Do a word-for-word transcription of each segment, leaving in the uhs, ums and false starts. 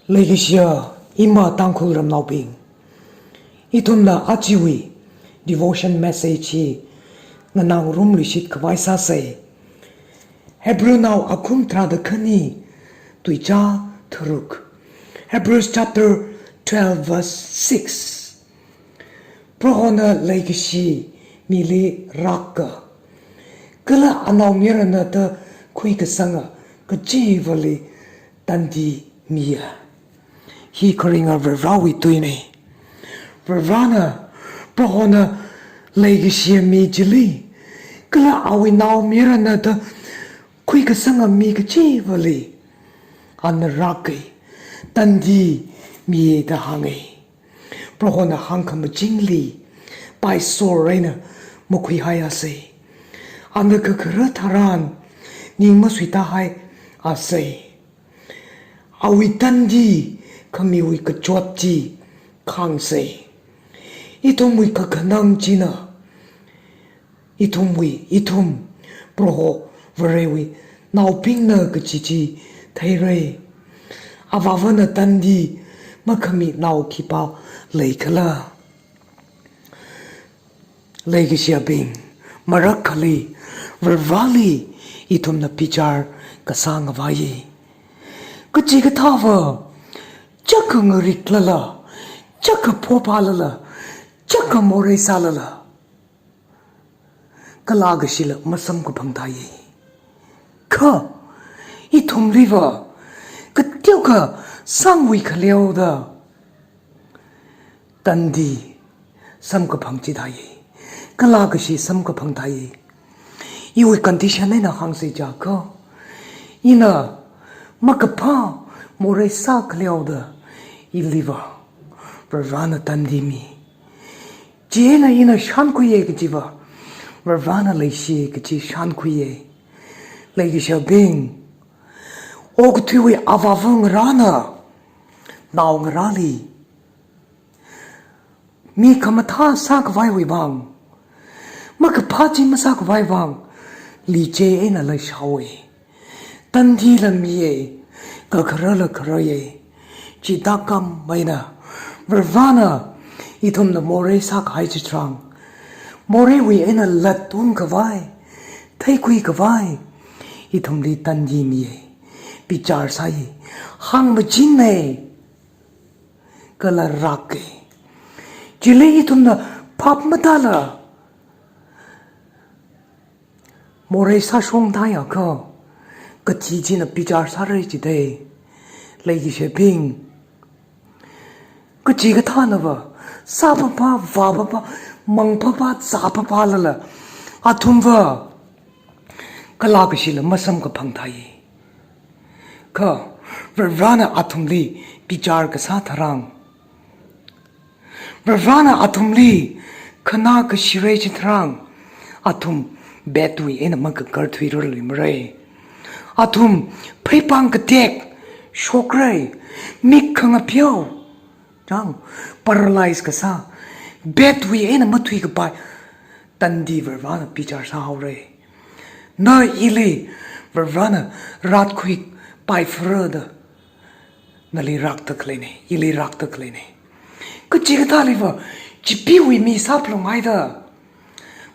Leikashiya ima Tangkhul ramnaobing, ithumna ajawui devotion message hi nganāngarumluishit khavai sāsei. Hebrewnao akhum tharāda khani, tuicha tharuk. Hebrews chapter twelve verse six. Prohona leikashi mili rāka, kala anaomayarana da khuikasanga kachivali tandi miya. Hi kharinga Varivarawui tuina. Varivarana, Prohona leikashiya mi chili, kala awui naomayarana da khuikasanga mi kachivali ana rāka, tandi miya da hānga. Prohona hāngkhamachingli paisor eina makhuihaiasei. Ana kakharā tharan ning masuitahaiasei. Awui tandi khamiwui kachot chi khangsei. Ithumwui kakhanang china ithumwui, ithum Proho Varewui naobingna kaji chi theira. Avāvana tandi makhami nao khipā leikhala? Leikashiyabing, marakkhali Varivarali ithumna bichar kasā ngavaiya. Kachikathāva chaka ngariklala, chaka phopālala, chaka morei sālala, kalākashila masamkaphang thāya. Kha ithumliva kateokha sangwui khaleoda tandi samkaphang chithāya, kalākashi samkaphang thāya. Iwui condition eina hāngsei jiakha, ina makaphā morei sākhaleoda iliva Varivarana tandi mi. Chieina ina shānkhuiya kajiva Varivarana leishi kaji shānkhuiya. Leikashiyabing, okathuiwui avāva ngarāna naongarāli mi khamathā sākhavaiwui vang, makaphā chi masākhavai vang, lichei einala shaowa, tandila miya, kakharāla kharāya. Chithākhamei eina Varivarana ithumna morei sākahai chitharan, moreiwui eina latungkhavai, theikhuikhavai ithumli tandi miya, bichar sāya, hāngmachinna, kala rāka. Chili ithumna phap matāla morei sāshong thāakha, kathi china bichar sāra jida. Leikashiyabing, kachikathānava sāphapha, vāphapha, mangphapha, zāphaphalala, athumva kalākashila masamkaphang thāya. Kha Varivarana athumli bichar kasā tharan, Varivarana athumli khanā kashira chitharan, athum bedwui eina makakarthuirarluimara. Athum pheipāng katek shokra, mik khangapeo, chang, paralyze kasā, bedwui eina mathuikapai tandi Varivarana bichar sāhaora. Na ili Varivarana rātkhuipaipharada nali rākta khaleina, ili rākta khaleina. Kachikathāliva chipeewui mi sāphalunghaida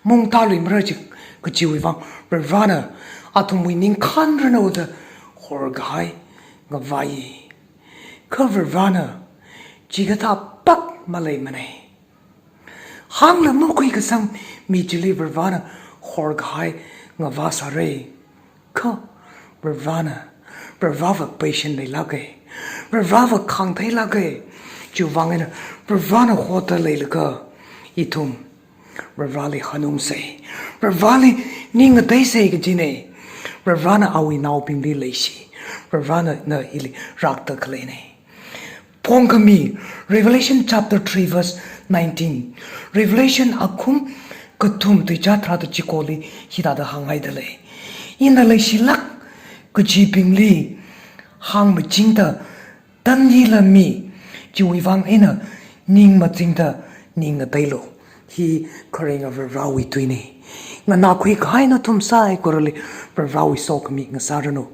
mungtāluimara chi, kajiwui vang Varivarana athumwui ningkhān ranu da horkahai ngavai. Kha Varivarana chikathā pak maleimana. Hāngla makhuikasang mi chili Varivarana horkahai ngavā sāra. Kha Varivarana, Varivarava patient leilāka, Varivarava khāngtheilāka. Chiwui vang eina Varivarana hoda leilaga ithum Varivarali hanungsei, Varivarali ning ngateisei kajina. Varivarana awui naobingli leishi, Varivarana na ili rākta khaleina. Phongkhami, Revelation chapter three verse nineteen. Revelation akhum kathum tuicha tharāda chikoli hithāda hānghaida lei. Ina leishilāk kajibingli hāngmachingda tandila mi, chiwui vang eina ning machingda ning ngateilu. Hi kharinga Varivarawui tuina. Nganākhui kahai nathum saikorali Varivarawui sokhami ngasāranu.